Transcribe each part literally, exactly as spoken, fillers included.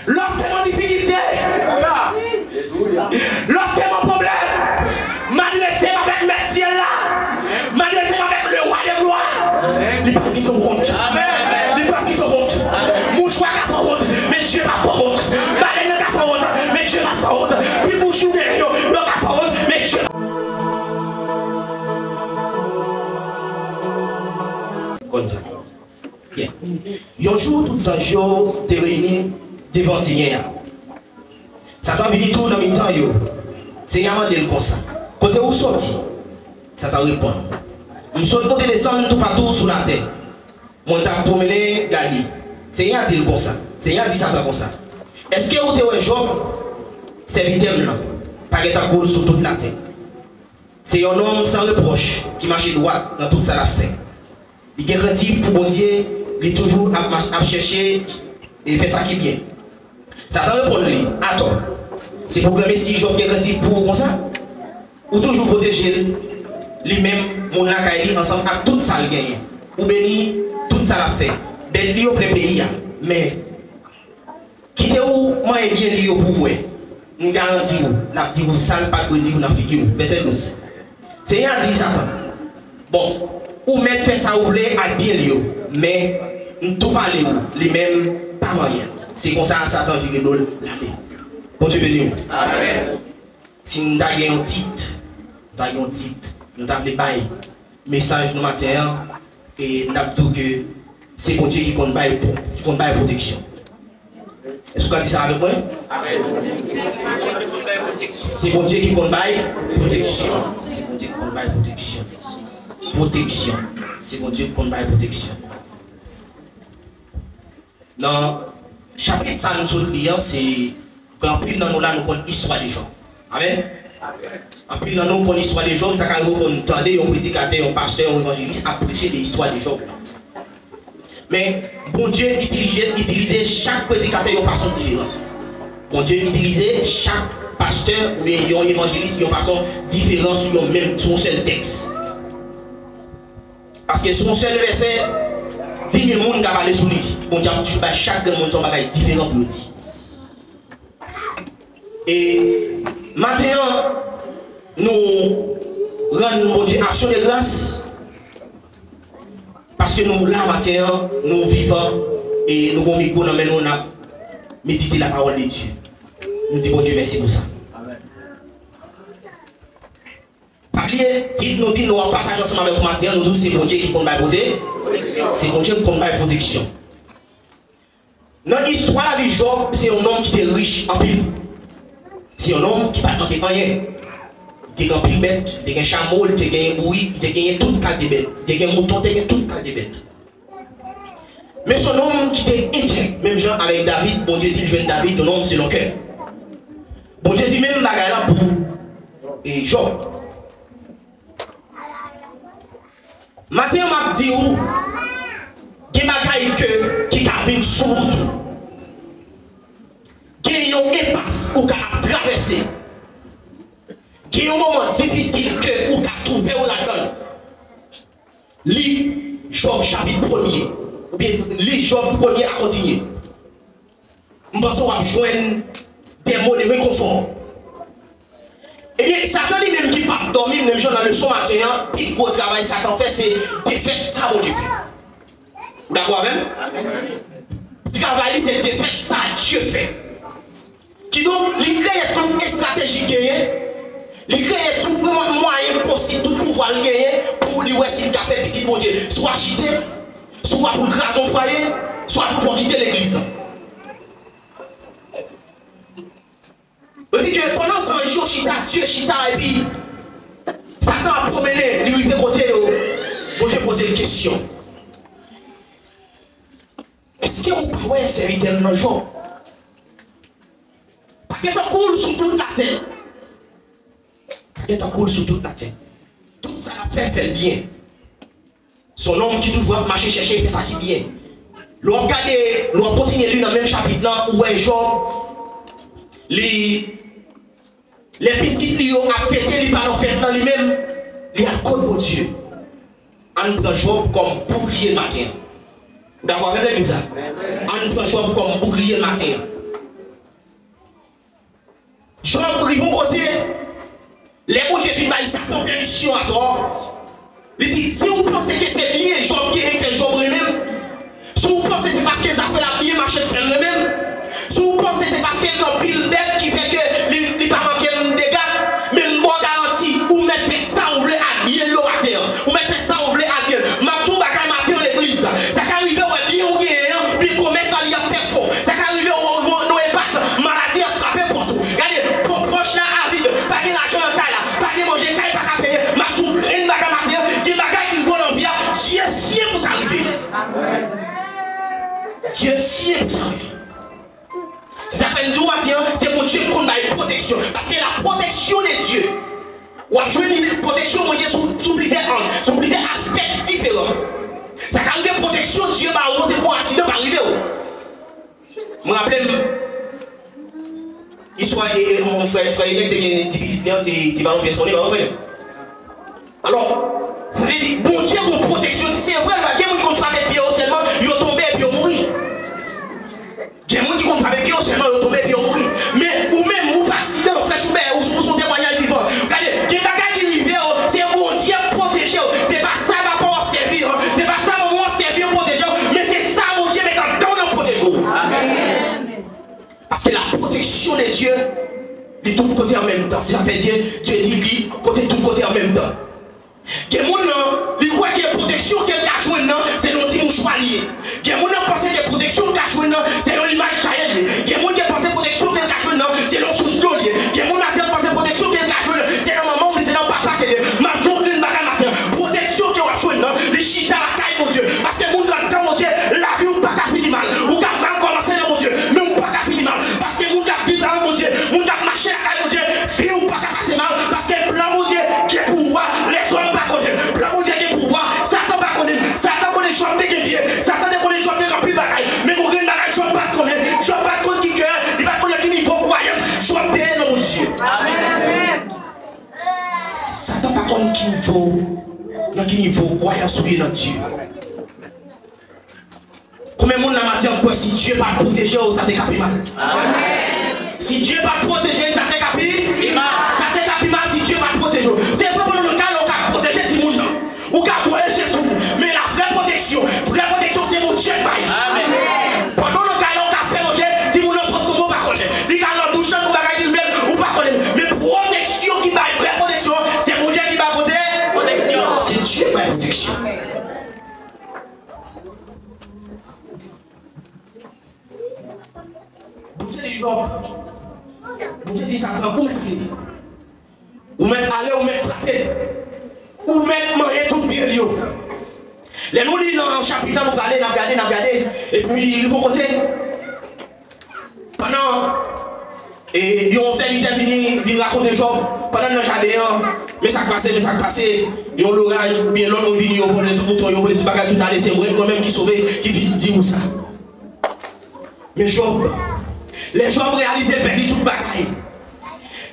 Lòske m an difikilte, lòske m an pwoblèm, m adrese m avèk Mèt syèl la, m adrese m avèk le Roi de gloire. Li p ap kite w wont. Li p ap kite w wont. Mouchwa ka fè w wont, men Dye p ap fè w wont. Balèn nan ka fè w wont, men Dye p ap fè w wont. Pi bouch ou genyen yo, yo ka fè w wont, men Dye konn sa. Byen. Yon jou, tout zanj yo te reyini devan Senyè a. Satan vini tou nan mitan yo. Senyè a mande l konsa, "Kote ou soti?" Satan reponn, "M sot monte desann toupatou sou latè. Mwen t ap pwomennen gade." Senyè a di l konsa, Senyè a di Satan konsa, "Èske ou te wè Jòb, sèvitè m nan? Pa gen tankou l sou tout latè." Se yon nonm san repwòch ki mache dwat nan tout sa l ap fè. Li gen krentif pou Bondye, li toujou ap mach-, ap chèche e fè sa ki byen. Satan reponn li, "Atò, se pou granmesi Jòb gen krentif pou ou konsa? Ou toujou pwoteje l, li menm, moun lakay li, ansanm ak tout sa l genyen. Ou beni tout sa l ap fè. Bèt li yo plen peyi a. Men, kite ou manyen byen li yo pou w wè. M garanti w, l ap di w sa l pa t dwe di w nan figi w." Vèsè douz. Senyè a di Satan, "Bon, ou mèt fè sa ou vle ak byen li yo, men m tou pale w, li menm, pa manyen l." Se konsa Satan vire do l, l ale. Bondye beni w. Amèn. Si n ta gen yon tit, n ta gen yon tit, nou ta vle bay mesaj nou maten an, e n ap di w ke se Bondye ki konn bay pwo-, ki konn bay pwoteksyon. Èske w ka di sa avèk mwen? Se Bondye ki konn bay pwoteksyon. Se Bondye ki konn bay pwoteksyon. Pwoteksyon. Se Bondye ki konn bay pwoteksyon. Nan chapit sa nou sot li an, se, gen anpil nan nou la, nou konn istwa de Jòb. Amèn. Anpil nan nou konn istwa de Jòb, sa ka rive w konn tande yon predikatè, yon pastè, yon evanjelis ap preche de istwa de Jòb la. Men, Bondye itilize, itilize chak predikatè yon fason diferan. Bondye itilize chak pastè oubyen yon evanjelis yon fason diferan sou yon menm, sou yon sèl tèks. Paske sou yon sèl vèsè, di mil moun ka pale sou li. Bondye ap toujou bay chak grenn moun yon bagay diferan pou yo di. E maten an, nou rann Bondye aksyon de gras, paske nou la maten an, nou vivan, e nou gon mikwo nan men nou, n ap medite la parole de Dieu. Nou di Bondye mèsi pou sa. Pa bliye, tit nou di nou ap pataje ansanm avèk ou maten an, nou di w se Bondye ki konn bay pwote-, se Bondye ki konn bay pwoteksyon. Nan istwa lavi Jòb, se yon nonm ki te rich anpil. Se yon nonm ki pa t manke anyen. Li te gen anpil bèt, li te gen chamo, li te genyen bourik, li te genyen tout kalite bèt. Li te gen mouton, li te gen tout kalite bèt. Men se yon nonm ki te entèg, menm jan avèk David, Bondye di l jwenn David, yon nonm selon kè. Bondye di menm bagay la pou, e, Jòb. Maten an, m ap di w, gen bagay ke, ki ka vin sou wout ou. Gen yon enpas ou ka ap travèse. Gen yon moman difisil ke ou ka twouve w ladan l. Li Jòb chapit premye, oubyen li Jòb premye a kontinye. M panse w ap jwenn des mots de réconfort. Ebyen, Satan li menm ki p ap dòmi, menm jan nan leson maten an, pi gwo travay Satan fè, se defèt sa Bondye fè. Ou dakò avè m? Travay li, se defèt sa Dye fè. Kidonk, li kreye tout estrateji l genyen, li kreye tout mwa-, mwayen posib, tout pouvwa l genyen pou li wè si l ka fè pitit Bondye swa chite, swa pou l kraze yon fwaye, swa pou l fè w kite legliz lan. Yo di ke pandan zanj yo chita, Dye chita, epi Satan ap pwomennen, li rive kote yo, Bondye poze l kesyon. Èske ou pa wè sèvitè m nan Jòb? Pa gen tankou l sou tout latè. Pa gen tankou l sou tout latè. Tout sa l ap fè, l fè l byen. Se yon nonm ki toujou ap mache chèche fè sa ki byen. Lè w ap gade, lè w ap kontinye li nan menm chapit lan, ou wè Jòb, li, lè pitit li yo ap fete, li pa nan fèt lan li menm, li al kot Bondye. Ann pran Jòb kòm boukliye maten an. Ou dakò avè m, legliz la? Ann pran Jòb kòm boukliye maten an. Jòb rive yon kote, lè Bondye fin bay Satan pèmisyon atò, li di, si w panse ke se byen Jòb genyen ke Jòb renmen m, si w panse se paske zafè l ap byen mache k fè l renmen m, si w panse se paske l gen anpil bèt ki fè ke li, li pa manke m dega, men m ba w garanti, ou mèt fè sa w vle ak byen l yo atè an. Ou mèt fè sa w vle ak byen l. M ap di w bagay maten an legliz. Sa ka rive w wè byen ou genyen an, byen komès la li ap fè fon. Sa ka rive w, w, w, w, maladi ap frape pòt ou. Gade, pòch la a vid, pa gen lajan nan kay la, pa gen manje, kay pa ka peye. M ap di w grenn bagay maten an, gen bagay ki rive w nan vi a, Dye syen pou sa rive. Dye syen pou sa rive. Se sa fè n di w maten an, se Bondye ki konn bay pwoteksyon. Paske la protection de Dieu. W ap jwenn li, pwoteksyon Bondye sou, sou plizyè ang, sou plizyè aspè ki diferan. Sa ka rive pwoteksyon Dye ba ou, se pou yon aksidan pa rive w. Mwen raple m, istwa e, e, yon frè, frè Enèk te gen di pitit li an, te, te ba yon pyès monnen, pa vre? Alò, vle di, Bondye gon pwoteksyon, di se vre, gen moun ki konn frape pye yo sèlman, yo tonbe epi yo mouri. Gen moun ki konn frape pye yo sèlman, yo tonbe epi yo mouri. Men ou menm, ou fè aksidan, frè Choubè, ou, ou se yon temwayaj vivan. Gade, gen bagay ki rive w, se Bondye k pwoteje w. Se pa sa papa w ap sèvi an, se pa sa manman w ap sèvi an pwoteje w, men se sa Bondye met anndan w nan pwoteje w. Amèn. Paske la protection de Dieu, li tout kote an menm tan. Se sa fè Dye, Dye di li kote tout kote an menm tan. Gen moun nan, li kwè ke pwoteksyon ke l ka jwenn nan, se nan yon ti mouchwa li ye. Gen moun nan panse ke pwoteksyon l ka jwenn nan, se nan limaj Jayèl li ye. Gen moun ki panse pwoteksyon ke l ka jwenn nan, se nan sous dlo li ye. Gen moun maten an panse pwoteksyon ke l ka jwenn nan, se nan manman oubyen se nan papa ke l ye. M ap di w grenn bagay maten an. Pwoteksyon ke w ap jwenn nan, li chita lakay Bondye. Paske moun k anndan Bondye, lavi w pa ka fini mal. Ou ka mal kòmanse nan Bondye, men ou pa ka fini mal. Paske moun k ap viv avèk Bondye, moun k ap mache lakay Bondye, vi w pa ka pase mal. Paske plan Bondye gen pou ou a, lèzòm pa konnen l. Plan Bondye gen pou ou a, Satan pa konnen l. Satan konnen Jòb te gen byen. Satan te konnen Jòb te gen anpil bagay. Men gon grenn bagay Jòb pa t konnen. Jòb pa t konn ki kè, li pa t konn nan ki nivo kwayans Jòb te ye nan Bondye. Amèn. Satan pa konn ki nivo, nan ki nivo kwayans ou ye nan Dye. Konbyen moun la maten an kwè si Dye pa t pwoteje w, sa te ka pi mal? Si Dye pa t pwoteje n, sa te ka pi? Sa te ka pi mal si Dye pa t pwoteje w. Se vre, pandan nou ka la, ou ka pwoteje timoun nan. Ou ka voye je sou ou. Men la vrè pwoteksyon, vrè pwoteksyon, se Bondye k bay. Amèn. Pandan nou ka la, ou ka fè manje, timoun nan sot tonbe, ou pa konnen. Li ka nan douch lan, gon bagay ki rive l, ou pa konnen. Men pwoteksyon ki bay, vrè pwoteksyon, se Bondye ki bay pwote-, pwoteksyon. Se Dye ki bay pwoteksyon. Bondye di Jòb, Bondye di Satan, ou mèt ale. Ou mèt ale, ou mèt frape. Ou mèt manyen tout byen l yo. Lè nou li nan chapit la, nou prale, n ap gade, n ap gade, epi rive yon kote. Pandan, e, yon sèvitè vini, vin rakonte Jòb, pandan l nan jaden an, men sa k pase, men sa k pase, yon loray oubyen lòt moun vini, yo vòlè tout mouton yo, vòlè tout bagay, tout ale, se mwen, mwen menm ki sove, ki vin di ou sa. Men Jòb, lè Jòb reyalize l pèdi tout bagay,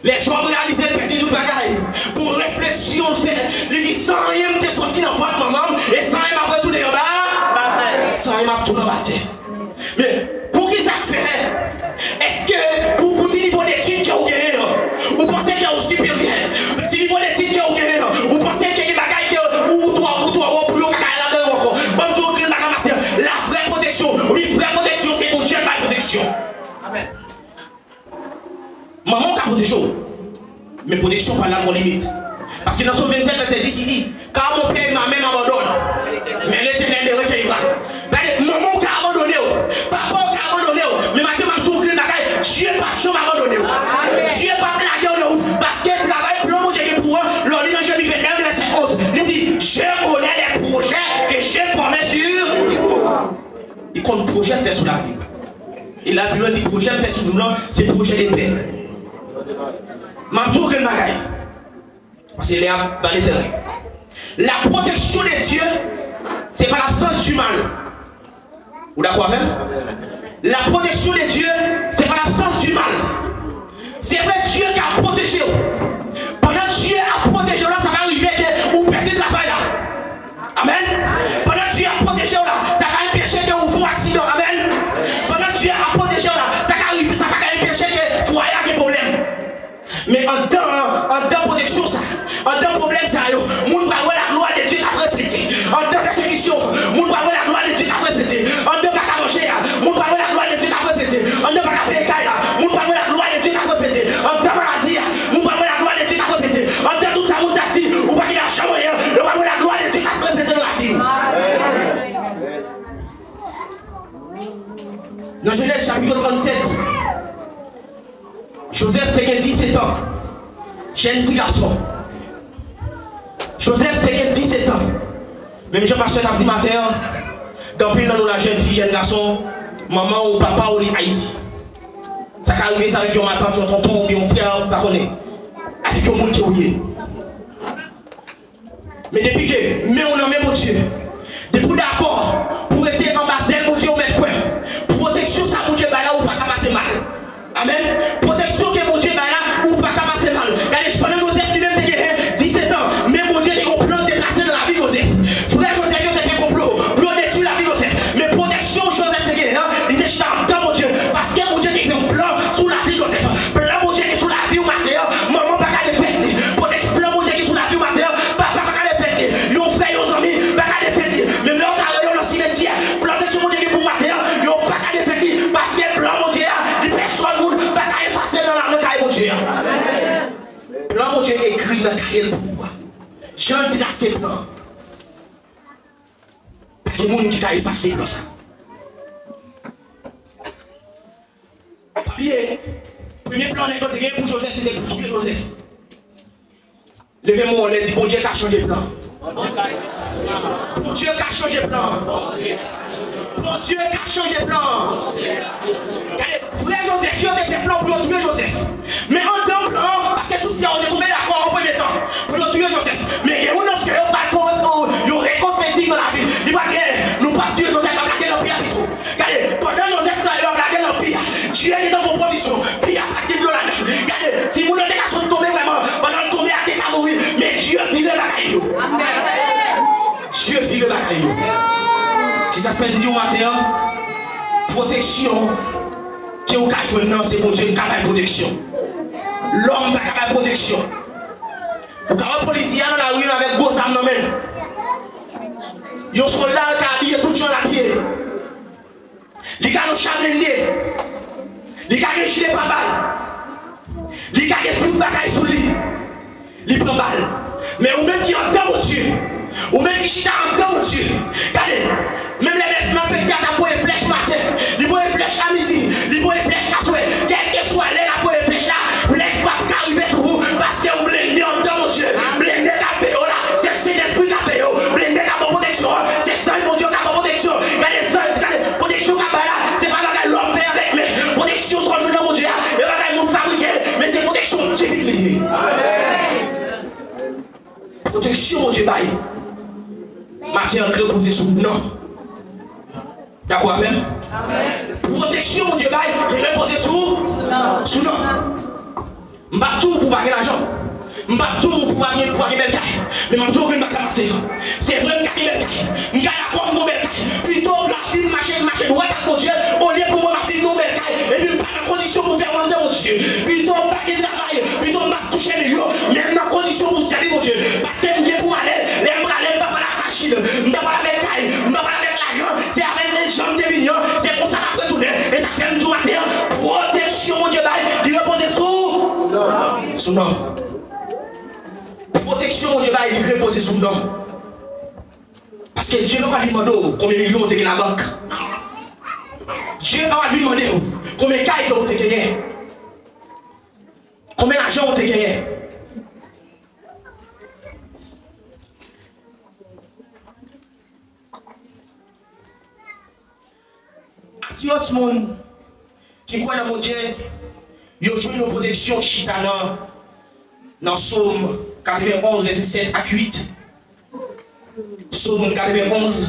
lè Jòb reyalize l pèdi tout bagay, gon refleksyon l fè, li di, san anyen m te soti nan vant manman m, e san anyen m ap retounen anba, san anyen m ap tounen anba tè. Men, poukisa k fè? Èske pou, pou ti nivo detid ke w genyen an, ou panse ke w siperyè? Ti nivo detid ke w genyen an, ou panse ke gen bagay ke ou, ou twò, ou twò wo pou yo pa ka al adan yo ankò? Ban m di w yon grenn bagay maten an. La vrè pwoteksyon, wi, vrè pwoteksyon, se Bondye k bay pwoteksyon. Amèn. Manman w ka pwoteje w, men pwoteksyon pa la gon limit. Paske nan Sòm vennsèt, vèsè dis, li di, car mon père et ma mère m'abandonnent, mais l'Éternel ne recueillera. Gade, manman w ka abandone w, papa w ka abandone w, men maten m ap di w yon grenn bagay, Dye p ap janm abandone w. Dye p ap lage w nan wout, paske travay plan Bondye gen pou ou an, lè w li nan Jeremi vennèf, vèsè onz, li di, je connais les projets que j'ai formés sur. Li konn pwojè l fè sou lavi w. E l al pi lwen, di pwojè m fè sou nou lan, se pwojè de pè. M ap di w grenn bagay. Paske lè a va le teren. La protection de Dieu, c'est pas l'absence du mal. Ou dakò avè m? La protection de Dieu, c'est pas l'absence du mal. Se vre, Dye ka pwoteje w. Pandan Dye ap pwoteje w la, sa ka rive ke ou pèdi travay la. Amèn. Pandan Dye ap pwoteje w la, sa pa enpeche ke ou fè yon aksidan. Amèn. Pandan Dye ap pwoteje w la, sa ka rive, sa pa ka enpeche ke fwaye a gen pwoblèm. trannsèt. Jozèf te gen disèt an. Jèn ti gason. Jozèf te gen disèt an. Menm jan pastè t ap di maten an, gen anpil nan nou la, jèn fi, jèn gason, manman w, papa w, li Ayiti. Sa ka rive, se avèk yon matant, yon tonton, oubyen yon frè, ou pa konnen. Avèk yon moun ke w ye. Men depi ke men w nan men Bondye, depi w dakò pou w rete anba zèl Bondye, ou mèt kwè m, pwoteksyon sa Bondye bay la, ou pa ka pase mal. Amèn. Pwoteksyon ke Bondye bay la, ou pa ka pase mal. Gade, pandan Jozèf li menm te gen disèt an, men Bondye te gen yon plan te trase nan lavi Jozèf. Frè Jozèf yo te fè konplo pou yo detwi lavi Jozèf. Men pwoteksyon Jozèf te genyen an, li te chita anndan Bondye. Paske Bondye te fè yon plan sou lavi Jozèf. Plan Bondye gen sou lavi w maten an, manman w pa ka defèt li. Pwotek-, plan Bondye gen sou lavi w maten an, papa pa ka defèt li. Yon frè, yon zanmi pa ka defèt li. Menm lè yo ta rele w nan simetyè, plan Bondye gen pou w maten an, yo pa ka defèt li. Paske plan Bondye a, li pèsòn moun pa ka efase l nan, nan kay Bondye a. Plan Bondye ekri nan kaye l pou ou a. Jan l trase plan. Pa gen moun ki ka efase plan sa. Pa bliye, premye plan nèg yo te gen pou Jozèf, se te pou touye Jozèf. Leve men w anlè, di, Bondye ka chanje plan. Bondye ka chanje plan. Bondye ka chanje plan. Gade, frè Jozèf yo te fè plan pou yo touye Jozèf. Men anndan plan an, paske tout frè yo te tonbe dakò an premye tan pou yo touye Jozèf. Men gen youn nan frè yo pral fè yon, yon retwospektiv nan lavi l. Li pral di, "Eh, nou p ap touye Jozèf, n ap lage nan pi a pito." Gade, pandan Jozèf t anlè, y ap lage nan pi a, Dye gentan fè yon pwovizyon. Pi a pa t gen dlo ladan. Gade, timoun nan te ka sot tonbe vrèman. Pandan l tonbe a, te ka mouri. Men Dye vire bagay yo. Amèn. Dye vire bagay yo. Se sa k fè n di w maten an, pwoteksyon ke w ka jwenn nan, se Bondye k ka bay pwoteksyon. Lòm pa ka bay pwoteksyon. Ou ka wè polisye a nan lari a avèk gwo zam nan men l. Yon sòlda ka abiye tout jan l abiye. Li ka nan cha blende. Li ka gen jile pabal. Li ka gen tout bagay sou li. Li pran bal. Men ou menm ki anndan Bondye, ou menm ki chita anndan Bondye, gade, menm lè bèf malfektè a t ap voye flèch maten, li voye flèch a midi, li voye flèch aswè, kèlkeswa lè l ap voye flèch la, flèch p ap ka rive sou ou, paske ou blende anndan Bondye. Blende k ap veye w la, se Sentespri k ap veye w. Blende k ap ba w pwoteksyon an, se zanj Bondye k ap ba w pwoteksyon. Gade zanj, gade, pwoteksyon k ap bay la, se pa bagay lòm fè avèk men. Pwoteksyon sa w jwenn nan Bondye a, e pa bagay moun fabrike, men se pwoteksyon diven li ye. Pwoteksyon Bondye bay. Maten an repoze sou non. Dakò avè m? Pwoteksyon Bondye bay, li repoze sou, sou non. M p ap di w pou w pa gen lajan. M p ap di w pou w pa gen, pou w pa gen bèl kay. Men m ap di w anpil bagay maten an. Se vre m ka gen bèl kay. M ka dakò m gon bèl kay. Pito lavi m mache, mache dwat ak Bondye, olye pou mwen m ap viv nan bèl kay. Epi m pa nan kondisyon pou m fè wòl de Bondye. Pito m pa gen travay. Pito m pa touche milyon, men m nan kondisyon pou m sèvi Bondye. Paske m gen pou m ale, lè m prale, m pa pral ak machin, m pa pral avèk kay, m pa pral avèk lajan, se avèk men jan m te vini an, se konsa m ap retounen. E sa k fè m di w maten an, pwoteksyon Bondye bay, li repoze sou, sou non. Pwoteksyon Bondye bay, li repoze sou non. Paske Dye pa pral vin mande w konbyen milyon w te gen nan bank. Dye pa pral vin mande w konbyen kay ke w te genyen. Konbyen lajan w te genyen? Asirans moun ki kwè nan Bondye, yo jwenn yon pwoteksyon ki chita nan, nan Sòm katrevenn onz, vèsè sèt ak uit. Sòm katrevenn onz.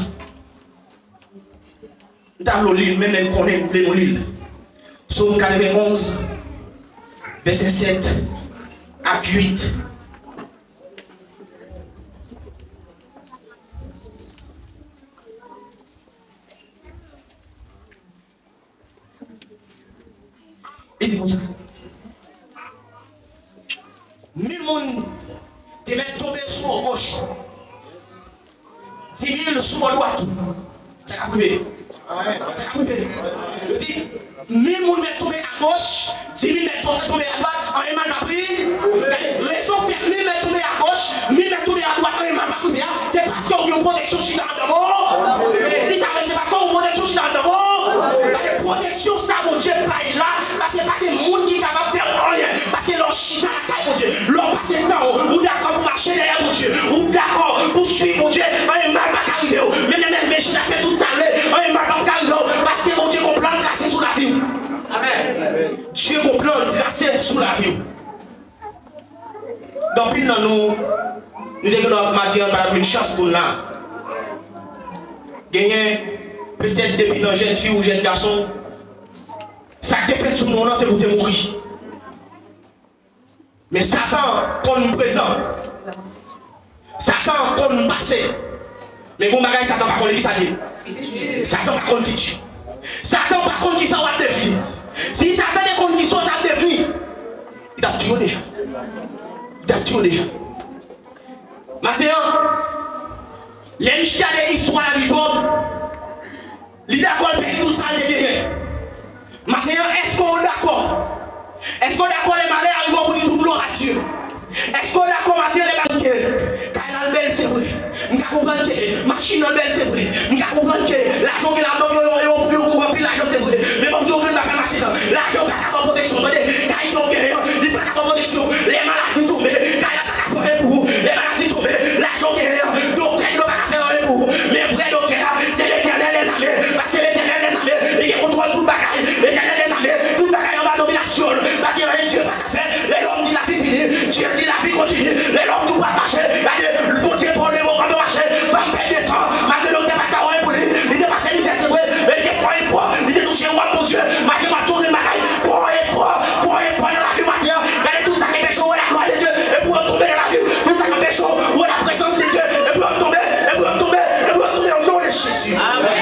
M ta vle w li l, menm lè m konnen m vle nou li l. Sòm katrevenn onz, vèsè sèt ak uit. Li di konsa, mil moun te mèt tonbe sou bò goch, di mil sou bò dwat ou. Sa k ap rive? Sa k ap rive? Yo di, mil moun mèt tonbe agoch, di mil mèt tonbe, tonbe adwat, anyen mal p ap rive. Gade, rezon k fè mil mèt tonbe agoch, mil mèt tonbe adwat, anyen mal p ap rive a, se paske w gen yon pwoteksyon chita anndan w. Di sa menm, se paske w gen yon pwoteksyon chita anndan w. Gade, pwoteksyon sa Bondye Dye gon plan trase sou lavi w. Gen anpil nan nou, nou te gen dwa maten an pa t ap jwenn chans pou n la. Genyen, petèt depi nan jèn fi ou jèn gason, sa k te fèt sou nou an se pou te mouri. Men Satan konn prezan. Satan konn pase. Men gon bagay Satan pa konnen kisa l ye. Satan pa konn fiti. Satan pa konn kisa w ap devni. Si Satan te konn kisa w t ap devni, li t ap tiye w deja. Li t ap tiye w deja. Maten an, lè n gade istwa lavi Jòb, li dakò l pèdi tout sa l te genyen. Maten an, èske w dakò? Èske w dakò lè malè rive w pou di tout glwa a Dye? Èske w dakò maten an lè bagay manke? Kay la l bèl, se vre. M ka konprann ke machin nan bèl, se vre. M ka konprann ke lajan w gen labank yo, yo ofri w anpil lajan, se vre. Men ban m di w yon grenn bagay maten an, lajan pa ka ba w pwoteksyon, tande. Kay ke w genyen an, li pa ka ba w pwoteksyon. Lè maladi tonbe, kay la pa ka fè anyen pou ou. Lè maladi tonbe, lajan w genyen an, doktè yo pa ka fè anyen pou ou. Men vrè doktè a, se Letènèl dèzame. Paske Letènèl dèzame, li gen kontwòl tout bagay. Letènèl dèzame, tout bagay anba dominasyon l. Pa gen anyen Dye pa ka fè. Lè lòm di lavi fini, Dye di lavi kontini. Lè lòm di w p ap mache, gade, Bondye twò devan w kanpe mache. Fanm pèdi de san, malgre doktè pa t ka wè pou li, li te pase mizè, se vre, men li te fè yon efò, li te touche wòb Bondye. Maten, m ap di w yon bagay, fè yon efò, fè yon efò nan lavi w maten an. Gade tout sa k enpeche w wè laglwa de Dye, epi w tonbe nan lavi w. Tout sa k enpeche w wè laprezans de Dye, epi w tonbe, epi w tonbe, epi w tonbe, o non de Jezi. Amèn.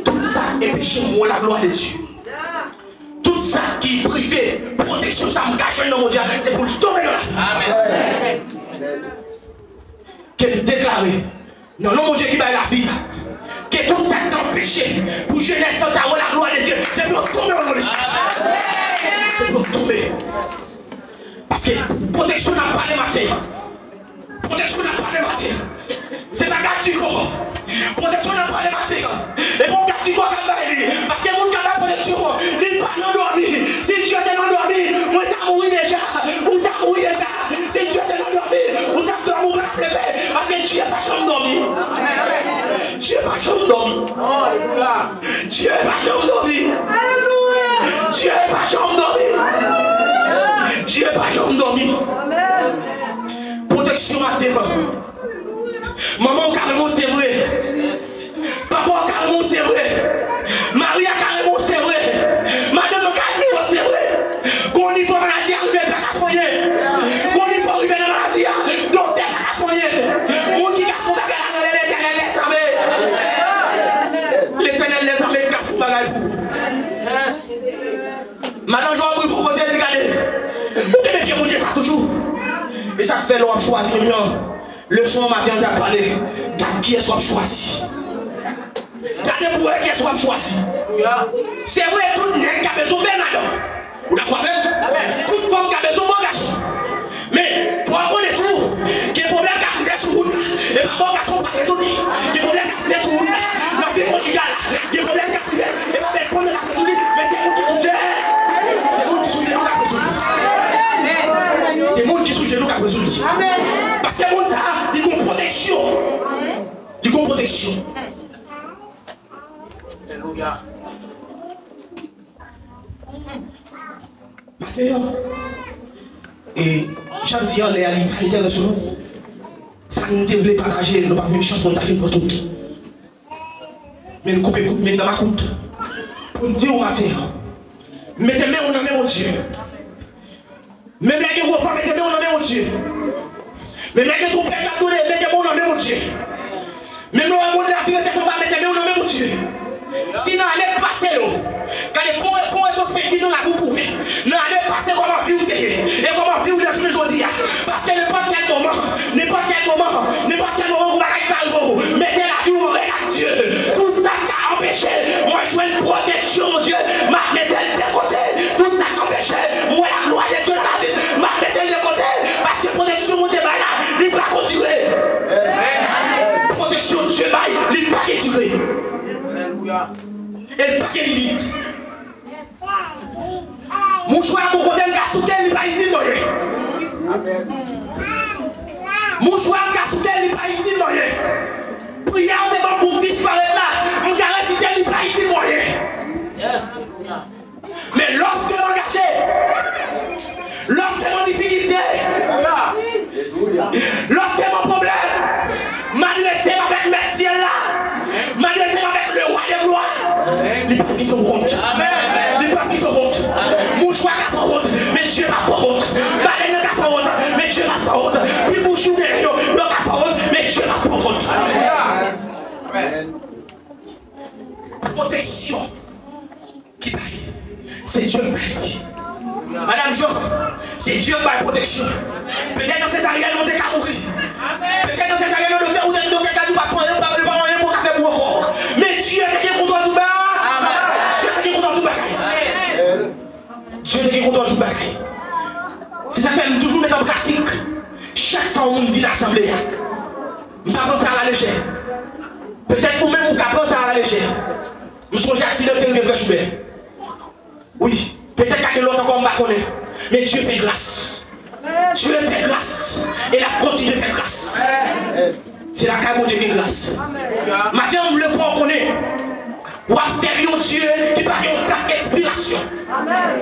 Tout sa k enpeche w wè laglwa de Dye. Tout sa ki prive pwoteksyon sa m ka jwenn nan Bondye a, se pou l tonbe nan lavi. Amèn. Ke m deklare, nan non Bondye ki bay lavi a, ke tout sa k te anpeche pou jenès lan ta wè laglwa de Dye, se pou yo tonbe o non de Jezi. Se pou yo tonbe. Paske pwoteksyon n ap pale maten an, pwoteksyon n ap pale maten an, se pa gad di kò. Pwoteksyon n ap pale maten an, e pa yon gad di kò k ap bay li. Paske moun k ap bay pwoteksyon, li pa nan dòmi. Si Dye te nan dòmi, mwen ta mouri deja. Ou ta mouri deja. Si Dye te nan dòmi, ou t ap dòmi, ou pa t ap leve. Paske Dye pa janm dòmi. Dye pa janm dòmi. Dye pa janm dòmi. Dye pa janm dòmi. Dye pa janm dòmi. Pwoteksyon maten an. Manman w ka renmen w, se vre. Papa w ka renmen w, se vre. Mari a ka renmen w, se vre. Madanm nan ka renmen w, se vre. Gon nivo maladi a rive, l pa ka fè anyen. Gon nivo rive nan maladi a, doktè pa ka fè anyen. Moun ki ka fè yon bagay la, rele Letènèl dèzame. Letènèl dèzame ka fè yon bagay pou ou. Madan Jòb rive yon kote, li gade. Ou kenbe pye Bondye sa toujou. E sa k fè lè w ap chwazi menm jan leson an maten an te ap pale, gad kiyès w ap chwazi. Gade pou wè kiyès w ap chwazi. Se vre, tout nèg ka bezwen yon bèl madanm. Ou dakò avè m? Tout fanm ka bezwen yon bon gason. Men, fò w konnen tou, gen pwoblèm k ap rive sou wout la. E pa bon gason w pa rezoud li. Gen pwoblèm k ap rive sou wout la. Nan vi konjigal la, gen pwoblèm k ap rive. E pa bèl fanm nan k ap rezoud li. Men se moun ki sou je. Se moun ki sou je nou k ap rezoud li. Se moun ki sou je nou k ap rezoud li. Paske moun sa a, li gon pwoteksyon. Li gon pwoteksyon. Alelouya. Maten an, e, jan m di anlè a, li pa enterese nou. Sa nou te vle pataje, nou pa t jwenn chans pou n ta fin pran tout. Men n koupe kout, men n nan makout. Pou n di w maten an, mete men w nan men Bondye. Menm lè gen gwo van, mete men w nan men Bondye. Menm lè gen twonpèt k ap tande, mete men w nan men Bondye. Menm lè w wè moun nan ap vire tèt anba, mete men w nan men Bondye. Si nan ane k pase yo, gade, fè yon, fè yon retwospektiv nan lavi w pou wè. Nan ane k pase, kòman vi w te ye? E kòman vi w ye jounen jodi a? Paske nenpòt kèl moman, nenpòt kèl moman, nenpòt kèl moman, yon bagay ka rive w. Mete lavi w an règ ak Dye. Tout sa k ka anpeche mwen jwenn pwoteksyon Bondye, m ap mete l de kote. Tout sa k anpeche mwen wè laglwa de Dye nan lavi m, m ap mete l de kote. Paske pwoteksyon Bondye bay la, li pa ko dire. Pwoteksyon Dye bay, li pa gen dire. E li pa gen limit. Mouchwa a bò kote m ka souke, li pa itil mwen anyen. Mouchwa a m ka souke, li pa itil mwen anyen. Priyè w te ban m pou m disparèt la, m ka resite l, li pa itil mwen anyen. Yes, alelouya. Lòske m an pwoblèm, m adrese m avèk Mèt syèl la, m adrese m avèk le Roi de glwa. Li p ap kite w wont. Li p ap kite w wont. Mouchwa ka fè w wont, men Dye p ap fè w wont. Balèn nan ka fè w wont, men Dye p ap fè w wont. Pi bouch ou genyen yo, yo ka fè w wont, men Dye p ap fè w wont. Pwoteksyon ki bay. Se Dye k bay. Madanm Jo, se Dye k bay pwoteksyon. Petèt nan sezaryèn ou te ka mouri. Petèt nan sezaryèn ou doktè, ou te, doktè ta di w pa fè anyen, ou pa, ou pa anyen pou w ka fè pou ankò. Men Dye te gen kontwòl tout bagay. Dye te gen kontwòl tout bagay. Dye te gen kontwòl tout bagay. Se sa k fè m toujou met an pratik chak sa yon moun di nan asanble a. M pa pran sa alalejè. Petèt ou menm ou ka pran sa alalejè. M sonje aksidan te rive Frè Choubè. Wi, petèt ka gen lòt ankò, m pa konnen. Men Dye fè gras. Dye fè gras. E l ap kontinye fè gras. Se lakay Bondye gen gras. Maten an, m vle fè w konnen, w ap sèvi yon Dye ki pa gen yon dat ekspirasyon.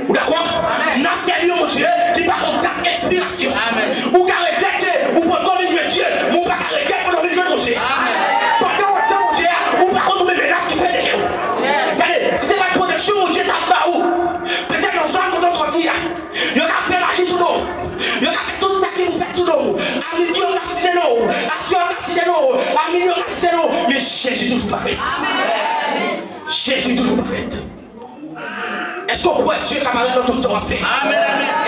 Ou dakò? N ap sèvi yon Bondye ki pa gen yon dat ekspirasyon. Ou ka regrèt ke ou poko vin jwenn Dye, men ou pa ka regrèt pandan w vin jwenn Bondye. Pandan w ap tann Bondye a, ou pa konn konbyen menas li fè dèyè w. Gade, si se pa t pwoteksyon Bondye t ap ba ou, petèt nan zòn kote w sòti a, yo ka fè maji sou do w. Yo ka fè tout sa ki pou fèt sou do w. Amidi yo ka site non w. Aksyon yo ka site non w. Amini yo ka site non w. Men Jezi toujou parèt. Jezi toujou parèt. Èske w kwè Dye ka parèt nan tout sa w ap fè?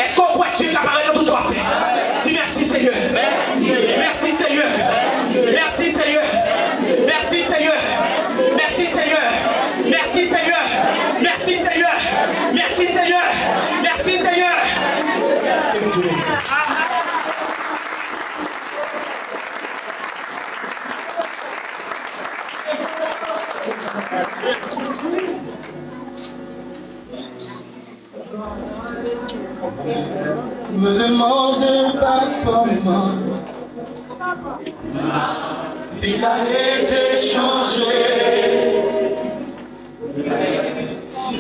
Èske w kwè Dye ka parèt nan tout sa w ap fè? Di mèsi Senyè. Mèsi Senyè. Mèsi Senyè. Mèsi Senyè. Mèsi Senyè. Mèsi Senyè. Mèsi Senyè. Mèsi Senyè. Mèsi Senyè. Ke Bondye beni. Mwen mande pa kòman lavi la te chanje. Si